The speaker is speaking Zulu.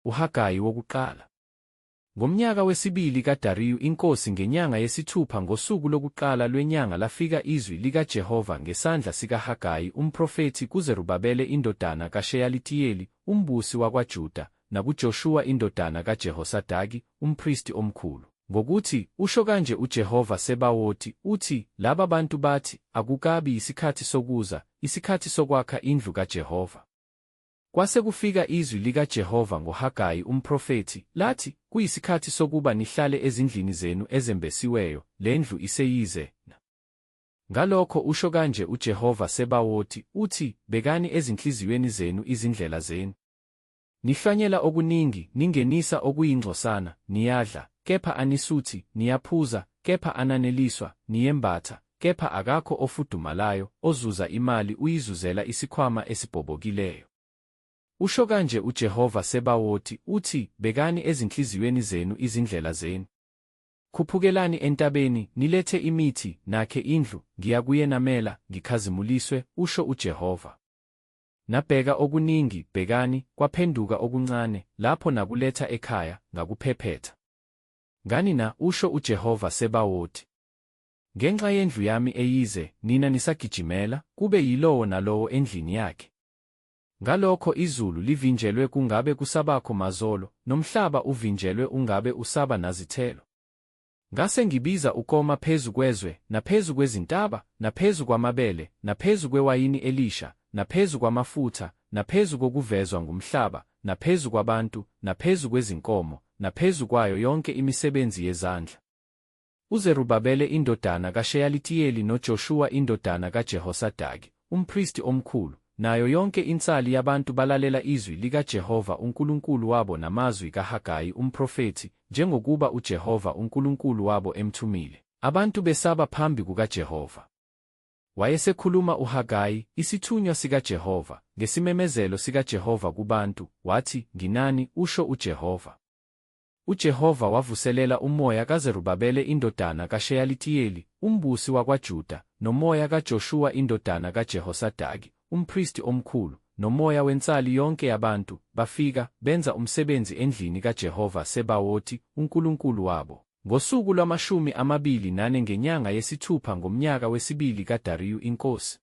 UHagayi wokuqala. Ngomnyaka wesibili kaDariyu inkosi ngenyanga yesithupha ngosuku lokuqala lwenyanga lafika izwi likaJehova ngesandla sikaHagayi umprofethi kuZerubabele indodana kaSheyalitiyeli, umbusi wakwaJuda, nakuJoshuwa indodana kaJehosadaki, umpristi omkhulu, ngokuthi, Usho kanje uJehova Sebawoti, uthi, Laba bantu bathi, Akukabi yisikhathi sokuza, isikhathi sokwakha indlu kaJehova. Kwase kufika izwi likaJehova ngoHagayi umprofethi, lathi, Kuyisikhathi sokuba nihlale ezindlini zenu ezembesiweyo, le ndlu iseyize, na? Ngalokho usho kanje uJehova Sebawoti, uthi, Bekani ezinhliziyweni zenu izindlela zenu. Nihlwanyela okuningi, ningenisa okuyingcosana, niyadla, kepha anisuthi, niyaphuza, kepha ananeliswa, niyembatha, kepha akakho ofudumalayo, ozuza imali uyizuzela isikhwama esibhobokileyo. Usho kanje uJehova Sebawoti, uthi, Bekani ezinhliziyweni zenu izindlela zenu. Khuphukelani entabeni, nilethe imithi, nakhe indlu, ngiyakuyenamela, ngikhazimuliswe, usho uJehova. Nabheka okuningi, bhekani, kwaphenduka okuncane, lapho nakuletha ekhaya, ngakuphephetha. Ngani na? usho uJehova Sebawoti. Ngenxa yendlu yami eyize, nina nisagijimela, kube yilowo nalowo endlini yakhe. Ngalokho izulu livinjelwe kungabe kusabakho mazolo, nomhlaba uvinjelwe ungabe usaba nazithelo. Ngase ngibiza ukoma phezu kwezwe, naphezu kwezintaba, naphezu kwamabele, naphezu kwewayini elisha, naphezu kwamafutha, naphezu kokuvezwa ngumhlaba, naphezu kwabantu, naphezu kwezinkomo, naphezu kwayo yonke imisebenzi yezandla. UZerubabele indodana kaSheyalitiyeli noJoshuwa indodana kaJehosadaki, umpristi omkhulu, nayo yonke insali yabantu balalela izwi likaJehova uNkulunkulu wabo namazwi kaHagayi umprofethi, njengokuba uJehova uNkulunkulu wabo emthumile. Abantu besaba phambi kukaJehova. Wayesekhuluma uHagayi, isithunywa sikaJehova, ngesimemezelo sikaJehova kubantu, wathi, Nginani, usho uJehova. UJehova wavuselela umoya kaZerubabele indodana kaSheyalitiyeli, umbusi wakwaJuda, nomoya kaJoshuwa indodana kaJehosadaki, umpristi omkhulu, nomoya wensali yonke yabantu, bafika, benza umsebenzi endlini kaJehova Sebawoti, uNkulunkulu wabo. Ngosuku lwamashumi amabili nane ngenyanga yesithupha ngomnyaka wesibili kaDariyu inkosi.